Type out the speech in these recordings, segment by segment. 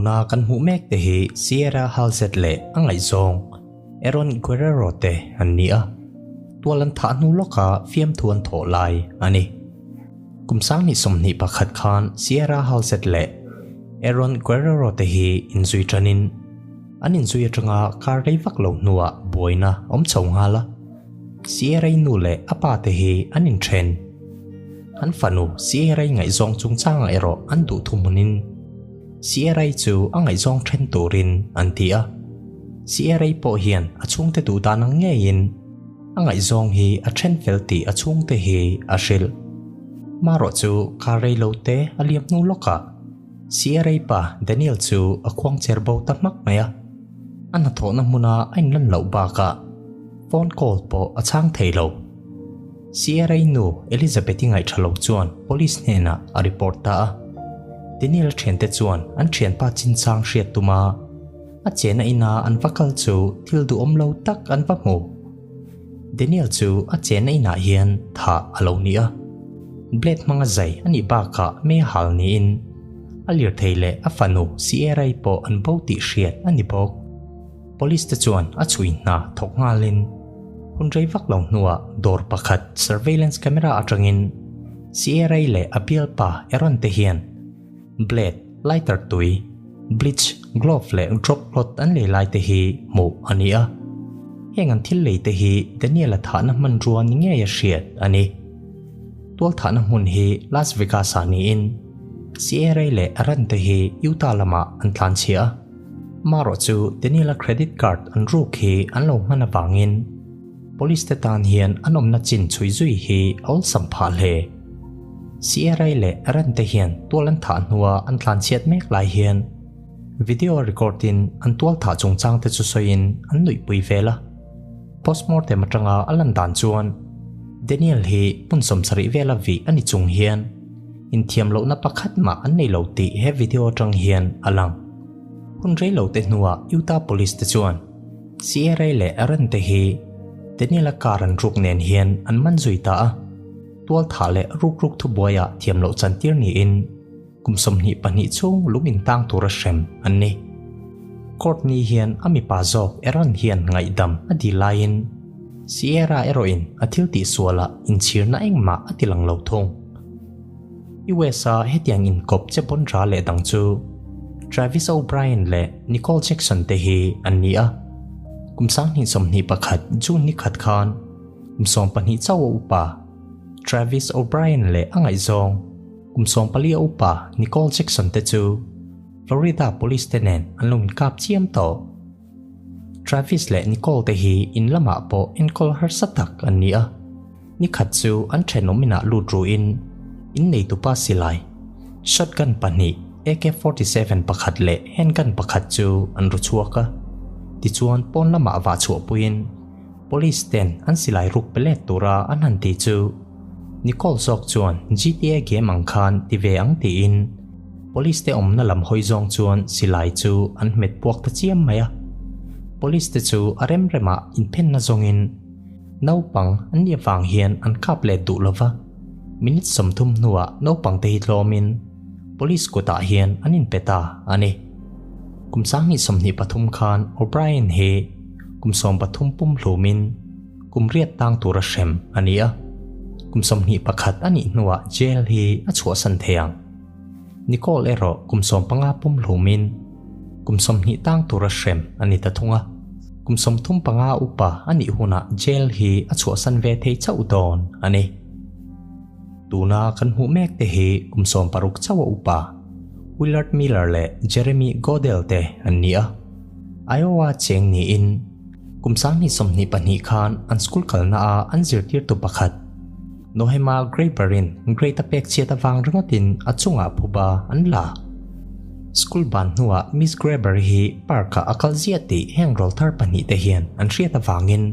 Tuna kan hmuh mek te hi Sierra Halsett leh a ngaihzawng Aaron Guerrero te an ni a, tual an thah hnu lawka fiamthu an thawh lai a ni. Kum 2021 khan Sierra Halsett leh Aaron Guerrero te hi inzui tanin an inzui atanga kar rei vak lo hnuah buaina a awm chho nghal a. Sierra-i nu leh a pa te hi an inthen. An fanu Sierra-i ngaihzawng chungchangah erawh an duh thuhmunin Sierra-i chu a ngaihzawng then turin an ti a. Sierra-i pawh hian a chhungte duh dan ang ngeiin a ngaihzawng hi a then fel tih a chhungte hi a hrilh. Marawh chu kar rei lo te a liam hnu lawkah Sierra-i pa Daniel chu a khuangcher bo ta hmak mai a. A hnathawhna hmuna a inlan loh bakah phone call pawh a chhang thei lo. Sierra-i nu Elizabeth-i ngaihṭha lo chuan police hnenah a report ta a. Daniel-a ṭhiante chuan an ṭhianpa chinchang hriat tuma a chena ina an va kal chu thil duhawm lo tak an va hmu. Daniel chu a chena inah hian thah a lo ni a. Blade hmanga zai a nih bakah mei a hal niin a lirthei leh a fanu Sierra-i pawh an bo tih hriat a ni bawk. Police te chuan a chhui hna thawk nghalin hun rei vak lo hnuah dawr pakhat surveillance camera atangin Sierra-i leh a bialpa Aaron te hian blade, lighter tui, bleach, glove leh drop cloth an lei lai te hi hmuh a ni a. Heng an thil lei te hi Daniel-a thahna hmanrua ni ngei a hriat a ni. Tual thahna hmun hi Las Vegas-ah niin Sierra-i leh Aaron te hi Utah lamah an tlanchhia a. Marawh chu Daniel-a credit card an ruk hi an lo hman avangin police te tan hian an awmna chin chhui zui hi a awlsam phah hle. Sierra-i leh Aaron te hian tual an thah hnua an tlanchhiat mek lai hian video record in an tual thah chungchang te chu sawiin an nuihpui vel a. Postmortem atanga a lan dan chuan Daniel hi hmun 70 vela vih a ni chung hian inthiam lohna pakhat mah an nei lo tih he video atang hian a lang. Hun rei lo te hnuah Utah Police te chuan Sierra leh Aaron te hi Daniel-a car an ruk nen hian an man zui ta a, tual thah leh ruk ruk thubuaiah thiam loh chantir niin kum 22 chhung lung intang tura hrem an ni. Court ni hian a mipa zawk Aaron hian ngaihdam a dil laiin Sierra erawhin a thil tihsualah inchhirna engmah a ti lang lo thung. US-a hetiang inkawp che pawn ra leh dang chu Travis O'Brien leh Nicole Jackson te hi an ni a. Kum 2021 June ni khat khan kum 12 chauh a upa Travis O'Brien leh a ngaihzawng kum 14 a upa Nicole Jackson te chu Florida Police te nen an lo inkap chiam tawh. Travis leh Nicole te hi in lamah pawh enkawl harsa tak an ni a. Ni khat chu an thenawm inah lut ruhin in neitupa silai, shotgun pahnih, AK-47 pakhat leh handgun pakhat chu an ru chhuak a. Tichuan pawn lamah vah chhuahpuiin police ten an silai ruk pe let tura an han ti chu Nicole zawk chuan GTA game ang khan ti ve ang tiin Police te awmna lam hawi zawng chuan silai chu an hmet puak ta chiam mai a. Police te chu a rem remah inphenna zawngin naupang an nih avang hian an kap let duh lova. Minute 30 hnuah naupang te hi tlawmin police kutah hian an inpe ta a ni. Kum 2023 khan O'Brien hi kum 13 pum hlumin kum riat tang tura hrem a ni a. Kum 21 a nih hnuah jail hi a chhuahsan thei ang. Nicole erawh kum 15 pum hlumin kum 20 tang tura hrem a ni ta thung a. Kum 35 upa a nih hunah jail hi a chhuahsan ve thei chauh dawn a ni. Tuna kan hmuh mek te hi kum 16 chauh a upa Willard Miller leh Jeremy Godel te an ni a. Iowa cheng niin kum 2022 khan an school kalna a an zirtirtu pakhat Nohema Graeber-in grade a pek chhiat avang ringawtin a chungah phuba an la. School ban hnuah Miss Graeber hi park-ah a kal ziah tih heng rawl thar pahnihte hian an hriat avangin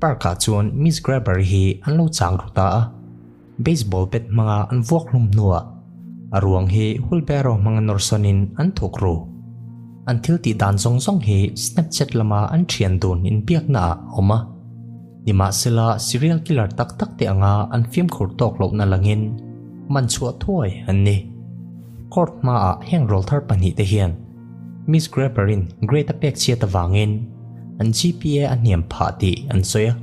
park-ah chuan Miss Graeber hi an lo chang ru ta a. Baseball bat hmanga an vuak hlum hnuah a ruang hi wheelbarrow hmanga nawrsawnin an thuk ru. An thil tih dan zawng zawng hi Snapchat lama an thian dun inbiaknaah a awm a. Nimahsela, serial killer tak tak te anga an fimkhur tawk lohna langin man chhuah thuai an ni. Court hmaah heng rawl thar pahnih te hian Miss Graeber-in grade a pek chhiat avangin an GPA a hniam phah tih an sawi a.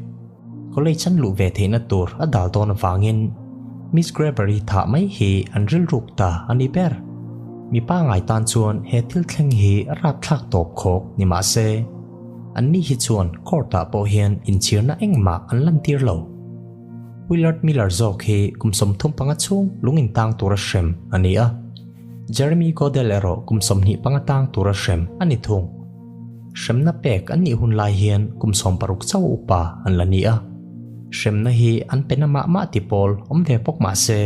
College an luh ve theihna tur a dal dawn avangin Miss Graeber-i thah mai hi an rilruk ta a ni ber. Mi pangai tan chuan he thil thleng hi rapthlak tawp khawk ni mah se, anni hi chuan court-ah pawh hian inchhirna engmah an lantir lo. Willard Miller zawk hi kum 35 chhung lung intang tura hrem a ni a, Jeremy Godel erawh kum 25 tang tura hrem a ni thung. Hremna pek an nih hun lai hian kum 60 chauh upa an la ni a, hremna hi an pe na mah mah ti pawl awm ve bawk mah se,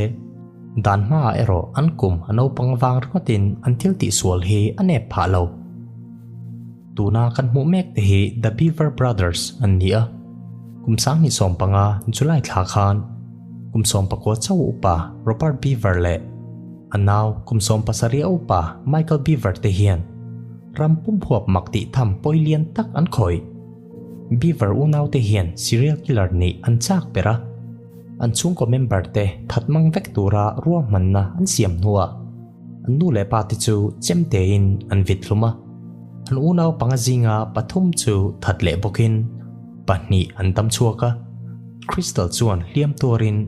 dan hmaah erawh an kum a naupang vang ringawtin an thil tihsual hi a nep phah lo. Tuna kan hmuh mek te hi The Beaver Brothers an ni a, kum 2015 July thla khan kum 19 chauh upa Robert Beaver leh a nau kum 17 upa Michael Beaver te hian ram pum huap mak tih tham pawi lian tak an khawih. Beaver unau te hian serial killer nih an chak ber a, an chhungkaw member te that mang vek tura ruahmanna an siam hnuah an nu leh pa te chu chem tein an vit hlum a, an unau panga zinga pathum chu that leh bawkin pahnih an dam chhuak a, Crystal chuan hliam tuarin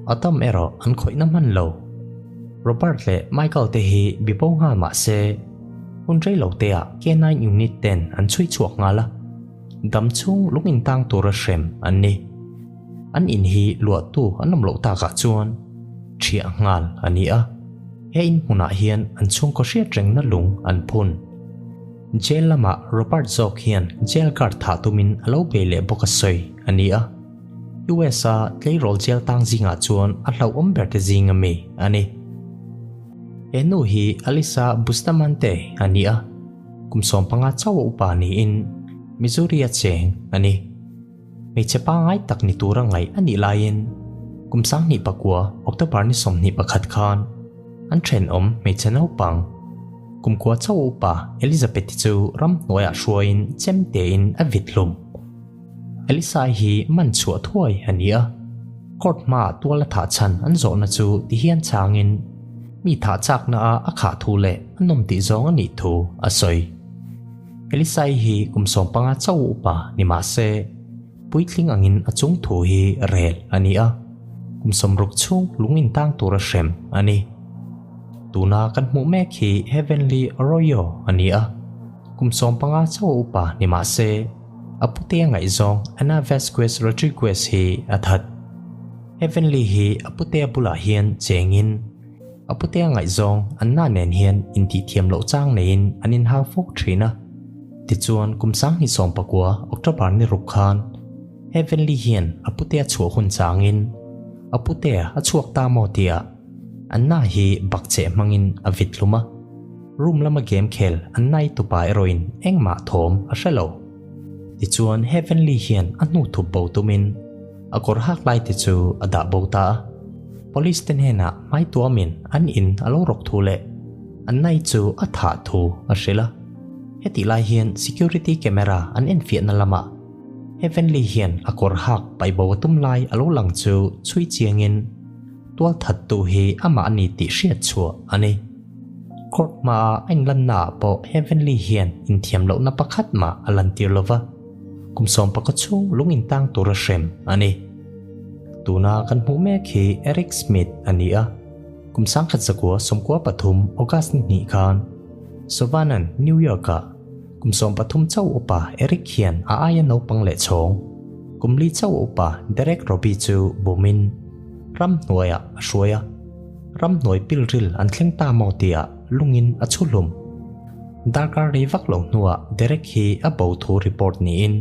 a dam erawh an khawihna hman lo. Robert leh Michael te hi bibo nghal mah se hun rei lo teah K9 unit ten an chhui chhuak nghal a, dam chhung lung intang tura hrem an ni. An in hi luahtu an awm loh takah chuan ṭhiah nghal a ni a, he in hmunah hian an chhungkaw hriat rengna lung an phun. Jail lamah Robert zawk hian jail guard thah tumin a lo bei leh bawk a sawi a ni a, US a tleirawl jail tang zingah chuan a hlauhawm ber te zing ami a ni. He nu hi Alyssa Bustamante a ni a, kum 15 chauh a upa niin Missouri a cheng a ni. Hmeichhe pangngai tak ni tura ngaih a nih laiin kum 2009 October ni 21 khan an thenawm hmeichhe naupang kum kua chauh upa Elizabeth-i chu ramhnuaiah hruaiin chem tein a vit hlum. Elisa-i hi man chhuah thuai a ni a, court hmaah tual a thah chhan an zawhna chu tihian changin mi thah chakna a a khah thu leh a nawm tih zawng a nih thu a sawi. Elisai hi kum 15 chauh upa ni mah se, puitling angin a chung thu hi rel a ni a, kum 60 chhung lung intang tura hrem a ni. Tuna kan hmuh mek hi Heavenly Arroyo a ni a, kum 15 chauh upa ni mah se, a putea ngaihzawng Ana Vasquez Rodriguez hi a that. Heavenly hi a putea bulah hian chengin, A putea ngaihzawng Anna nen hian intihthiam loh chang neiin an inhau fawk thin a. Tichuan kum 2019 October ni ruk khan Heavenly hian a putea chhuah hun changin a putea a chhuak ta maw tia Anna hi bakcheh hmangin a vit hlum a. Room lama game khel Anna-i tupa erawhin engmah thawm a hre lo. Tichuan Heavenly hian a hnu thup bo tumin a kawr hak lai te chu a dah bo ta a. Police te hnenah hmai tuamin an in a lo rawk thu leh an nai chu a thah thu a hrilh a. Hetih lai hian security camera an enfiahna lamah Heavenly hian a kawr hak paih bo a tum lai a lo lang chu chhui chiangin tual thattu hi amah a ni tih hriat chhuah a ni. Court hmaa a inlannaah pawh Heavenly hian inthiam lohna pakhat mah a lantir lova, kum 11 chhung lung intang tura hrem a ni. Tuna kan hmuh mek hi Eric Smith a ni a, kum 1993 August ni hnih khan Sovanan, New York-ah kum 13 chauh upa Eric hian a aia naupang leh chhawng kum li chauh upa Derek Robbie chu bumin ramhnuaiah a hruai a, ramhnuai pilril an thleng ta maw tihah lungin a chhu hlum. Darkar rei vak lo hnuah Derek hi a bo thu report niin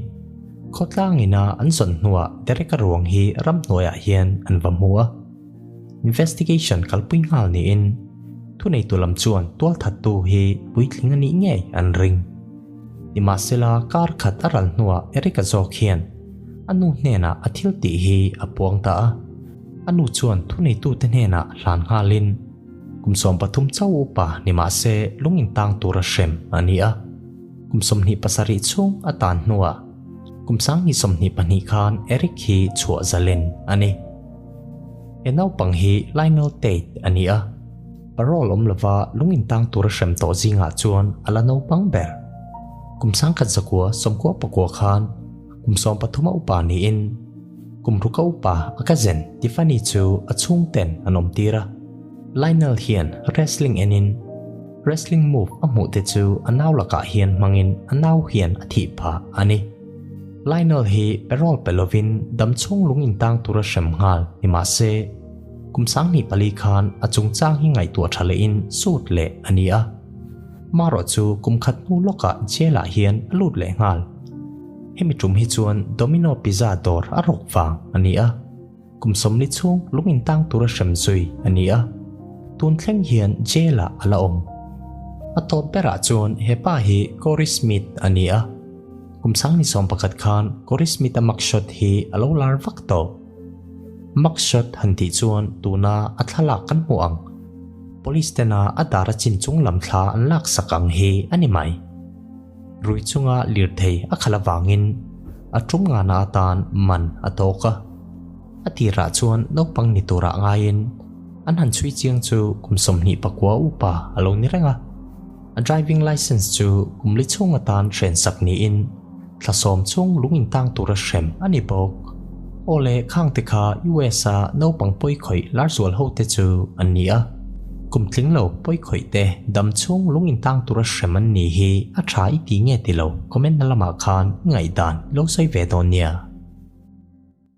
Khawtlang ina an zawn hnuah Derek-a ruang hi ramhnuaiah hian an va hmu a. Investigation kalpui nghal niin thuneitu lam chuan tualthattu hi puitling a nih ngei an ring. Nimahsela kar khat a ral hnuah Eric-a zawk hian a nu hnenah a thil tih hi a puang ta a. A nu chuan thuneitute hnenah hlan nghalin kum 13 chauh upa nimahse lung intang tura hrem a ni a. Kum 27 chhung a tan hnuah kum 2022 khan Eric hi chhuah zalen a ni. He naupang hi Lionel Tate a ni a. Parole awm lova lung intang tura hrem tawh zingah chuan a la naupang ber. Kum 1914 pakua khan kum 13 a upa niin kum ruka upa a cousin Tiffany chu a chhungten an awm tir a. Lionel hian wrestling enin wrestling move a hmuh te chu a nau lakah hian hmangin a nau hian a thih phah a ni. Lionel hi parole pe lovin damchhung lung intang tura hrem nghal ni mahse, Kum 2004 khan a chungchang hi ngaihtuah tha lehin sut leh a ni a. Marawh chu kum khat hnu lawkah jail ah hian a lut leh nghal. Hemi tum hi chuan Domino Pizza dawr a rawk vang a ni a. Kum 40 chhung lung intang tura hrem zui a ni a. Tun thleng hian jail ah a la awm. A tawp berah chuan he pa hi Corey Smith a ni a. Kum 2011 khan Corey Smith-a mugshot hi a lo lar vak tawh. Mugshot han tih chuan tuna a thlalak kan hmuh ang. Police tena a dar a chin chung lam thla an lak sak ang hi a ni mai. Rui chunga lirthei a khalh avangin a tum ngana atan man a tawk a. A tirah chuan naupang ni turah ngaiin an han chhui chiang chu kum 24 upa a lo ni reng a. A driving licence chu kum li chhung atan hren sak niin thla sawm chhung lung intang tura hrem a ni bawk. Aw le khang te kha US a naupang pawi khawih lar zual ho te chu an ni a. Kum tling lo pawi khawih te dam chhung lung intang tura hrem an ni hi a tha i ti nge ti lo comment na lamah khan i ngaihdan lo sawi ve dawn nia.